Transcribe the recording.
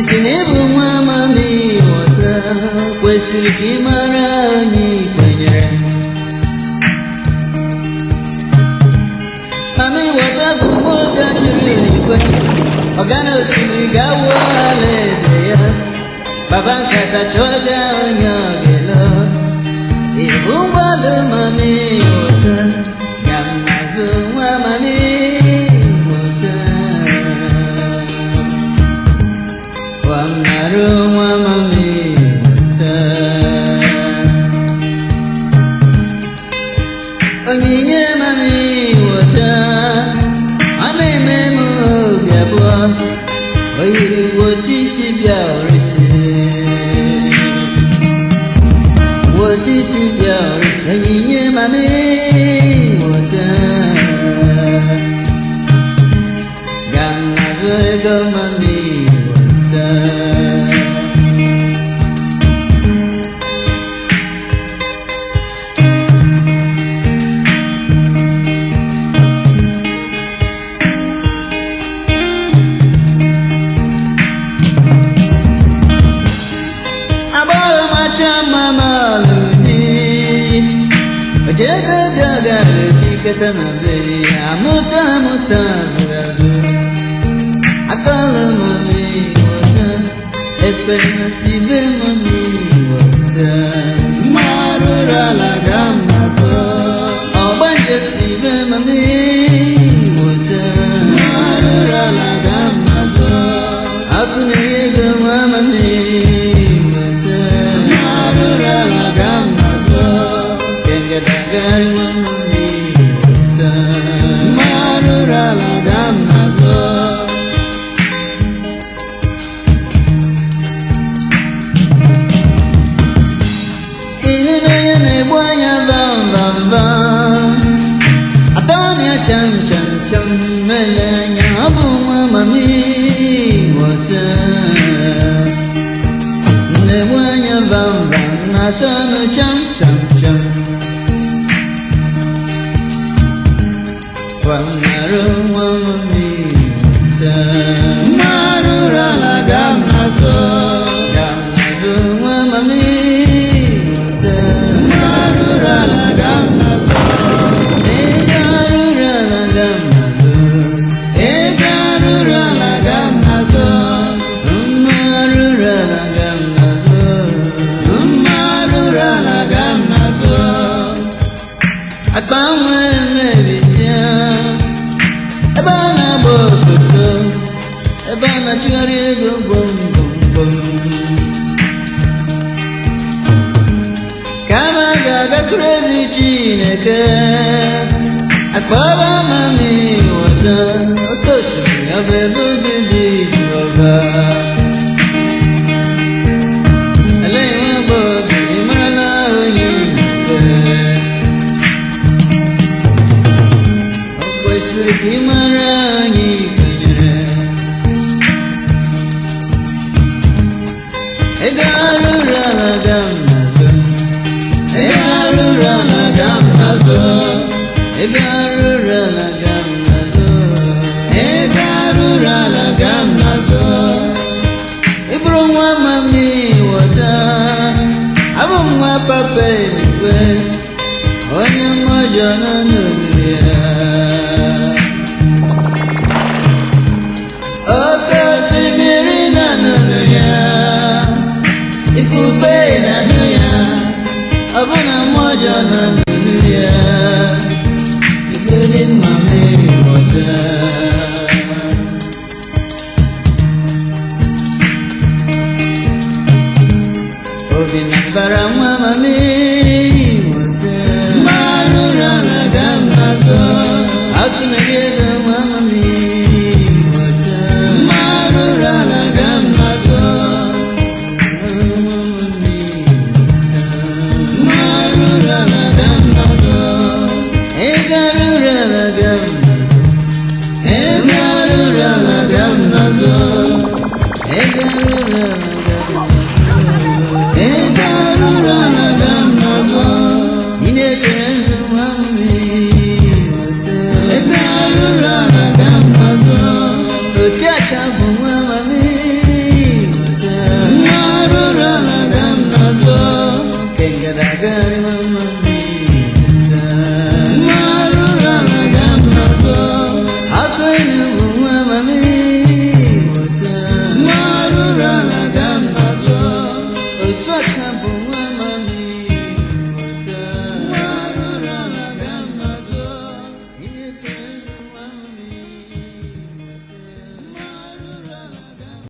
Isi na ịbụ nwa mami ghọta, kwesịrị ka ị mara anyị kwenyere. Mami ghọta bụ mmụọ juru n'igwe, ọgana osimiri ga-awụ alaeze ya. Baba nkata chọga onye ọ ga-elo. Ịbụ mgbalụ mami ghọta, ga m azụ nwa mami ghọta. Wamnaru nwa mami ghọta. Onyinye mami ghọta, ọ na-eme m obi abụọ, o yiri wotu si bịa orisi. Wotu si bịa orisi, onyinye mami ghọta. Ga m azụ ego mami ghọta. Agbọghọ macha mma ma lụni, ojebe dị ọga ebikọta na be ya, amụta amụta azụrụ azụ. Akọlụ mami ghọta, ekpere si be mami ghọta. Mmarụrụ ala ga mmadụ. Ọgbanje si be mami ghọta. Mmarụrụ ala ga mmadụ. Akụ na-enye ego nwa mami ghọta. Mmarụrụ ala ga mmadụ. Kengadagari nwa mami ghọta. Mmarụrụ ala ga mmadụ. Ịhụnanya na-egbu anya vam vam vam. Atọmịa cham cham cham mele anya ọ bụ nwa mami ghọta. Na-egbu anya vam vam na-atọnụ cham cham cham. Gwamnarụ nwa mami ghọta. Mmarụrụ ala ga mmadụ. Gamnazụ nwa mami ghọta. Mmarụrụ ala ga mmadụ. Ego arụrụ ala gamnazụ. Ego arụrụ ala ga mmadụ. Mma arụrụ ala gamnazụ. Mmarụrụ ala ga mmadụ. Akpa nwa emebisia, ebe a na-agba okoto, ebe a na-achụgharị ego gbom gbom gbom. Kama ga-agakwuru ezi Chineke, akpọba mami ghọta, oke osimiri ọ bụ ebe obibi Jehova. Elee nwa agbọghọ, ị marala onye mfe. O kwesịrị ka ị mara anyị kwenyere. Ego arụrụ ala ga m n'azụ. Ego arụrụ ala ga mmadụ. Ego arụrụ ala ga m n'azụ. Ego arụrụ ala ga mmadụ. Ị bụrụ nwa mami ghọta, abụ m nwa papa eluigwe, onye mmụọ nọ n'olulu ya. Oke osimiri na n'olu ya, ifufe na-anụ ya, ọbụna mmụọ ọjọọ nọ n'olu ya. Ikpere mami ghọta. Obi na bara nwa mami ghọta. Mmarụrụ ala ga Otu aka bụ.